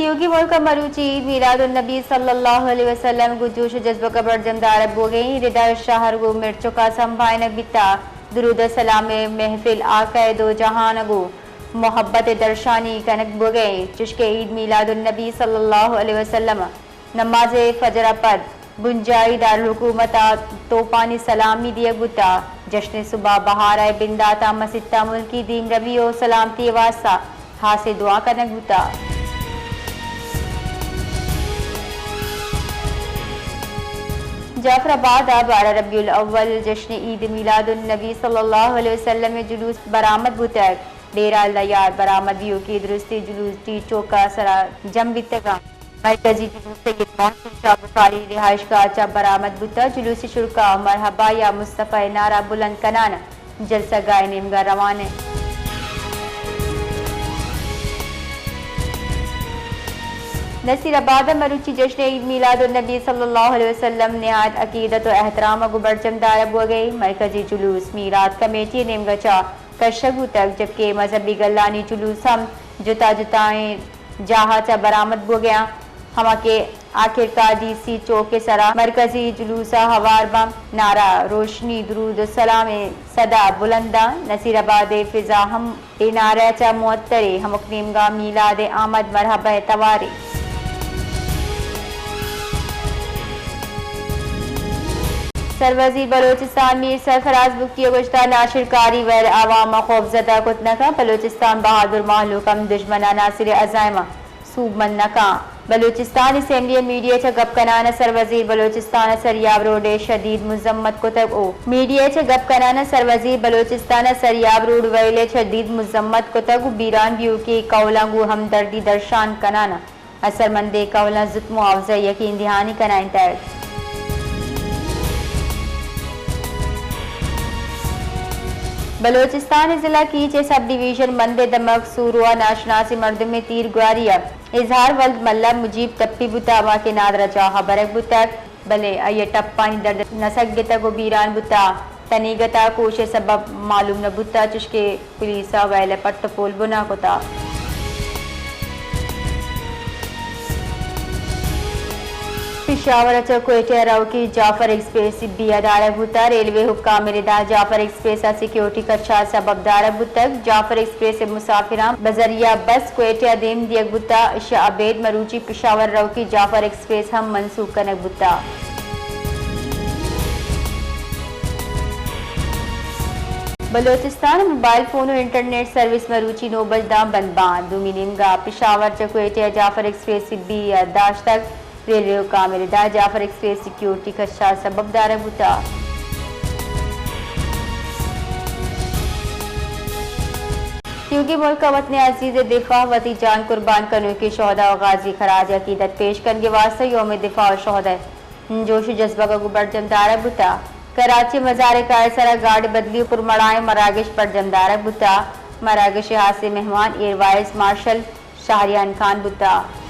تیوگیں ملک ءَ مروچی عید میلاد النبی صلی اللہ علیہ وسلم گوں جوش ءُ جذبگ ءَ برجم دارگ بوگ ءَ ایں۔ ردا شہر گوں مرچک ءَ سمبھائینگ بیتا۔ درود ءُ سلام ءِ محفل آقائے دو جہان ءَ گوں محبت ءِ درشانی کنگ بوگ ءَ ایں، چشکہ عید میلاد النبی صلی اللہ علیہ وسلم نماز فجر ءَ پد بنجاہی دارالحکومت ءَ توپانی سلامی دیگ بوتا۔ جشن صبح بہار ءِ بندات ءَ مسیت ءَ ملکی دیمروی ءُ سلامتی ءِ واستہ ہاسیں دعا کنگ بوتا۔ جعفر آباد ءَ بارہ ربیع الاول جشن عید میلاد النبی صلی اللہ علیہ وسلم ءِ جلوس برآمد بوتگ۔ ڈیرہ اللہ یار برآمد بیوکی درستی جلوس ٹی چوک ءِ سرا جم بیتگاں۔ مرکزی جلوس سید محسن شاہ بخاری رہائشگاہ ءَ چہ برآمد بوتگ۔ جلوس ءِ شرکا مرحبا یا مصطفی ءِ نعرہ بلند کنان جلسہ گاہ ءِ نیمگا روان انت۔ نصیر آباد ءَ مروچی جشن عید میلاد النبی صلی اللہ علیہ وسلم نہایت عقیدت ءُ احترام ءَ گوں برجم دارگ بوگ ءَ ایں۔ مرکزی جلوس میلاد کمیٹی ءِ نیمگا چہ کشگ بوتگ، جبکہ مذہبی گلانی جلوس ہم جتا جتائیں جاہ ءَ چہ برآمد بوگ ءَ آں، ہما کہ آخرکار ڈی سی چوک ءِ سرا مرکزی جلوس ءَ ہوار باں۔ نعرہ، روشنی، درود ءُ سلام ءِ صدا بلند آں۔ نصیر آباد ءِ فضا ہم اے نعرہ ءَ چہ معطر ءَ، ہمک نیمگا میلاد ءِ آمد مرحبا ءِ توار ءَ۔ سروزیر بلوچستان میر سرفراز بگٹی ءَ گوشتہ، ناشرکاری ویل عوام ءَ خوف زدہ کت نہ کنت، بلوچستان بہادر مہلوک ہم دژمن ءِ عناصر ءِ عزائم ءَ سوبمند نہ کنت۔ بلوچستان اسمبلی ءَ میڈیا ءَ چہ گپ کنان ءَ سروزیر بلوچستان ءَ سریاب روڈ ءِ شدید مذمت کتگ ءُ میڈیا ءَ چہ گپ کنان ءَ سروزیر بلوچستان ءَ سریاب روڈ ویل ءِ شدید مذمت کتگ ءُ بیران بیوکی ءِ قولاں گوں ہمدردی درشان کنان ءَ اثرمندیں قولاں زوت معاوضہ یقین دہانی کنائینتگ۔ بلوچستان ءِ ضلع کیچ ءِ سب ڈویژن مند ءِ دمگ سورو ءَ ناشناسیں مردمے تیر گواری ءَ اظہار ولد ملا مجیب ٹپی بوتگ، ہما کہ نادراہ جاہ ءَ برگ بوتگ، بلے آئی ءِ ٹپانی درد نہ سگتگ ءُ بیران بوتگ۔ تنیگت ءَ کوش ءِ سبب معلوم نہ بوتگ، چشکہ پولیس ءَ ویل ءِ پٹ ءُ پول بنا کتگ۔ پشاور ءَ چہ کوئٹہ ءَ روکی جعفر ایکسپریس بی ءَ دارگ بوتگ۔ ریلوے حکام ءِ ردا جعفر ایکسپریس ءَ سیکیورٹی خدشہ ءِ سبب دارگ بوتگ۔ جعفر ایکسپریس ءِ مسافراں بذریعہ بس کوئٹہ ءَ دیم دیگ بوتگ۔ ایشی ءَ ابید مروچی پشاور روکی جعفر ایکسپریس ہم منسوخ کنگ بوتگ۔ بلوچستان ءَ موبائل فون ءُ انٹرنیٹ سروس مروچی نو بج داں بند باں۔ دومی نیمگا پشاور چہ کوئٹہ ءَ جعفر ایکسپریس بی ءَ داشتگ۔ ریلوے حکام ءِ ردا جعفر ایکسپریس سیکیورٹی خدشہ ءِ سبب دارگ بوتگ۔ تیوگیں ملک ءَ وطن عزیز ءِ دفاع ءَ وتی جان قربان کنوکیں شہدا ءُ غازی ءَ خراج عقیدت پیش کنگ ءِ واستہ یوم دفاع ءُ شہدا جوش ءُ جذبگ ءَ گوں برجم دارگ بوتگ۔ کراچی ءَ مزار ءِ کاہ ءِ سرا گارڈ بدلی ءُ پرمڑاہیں مراگش برجم دارگ بوتگ۔ مراگش ءِ ہاسیں مہمان ایئر وائس مارشل شہریان خان بوتگ۔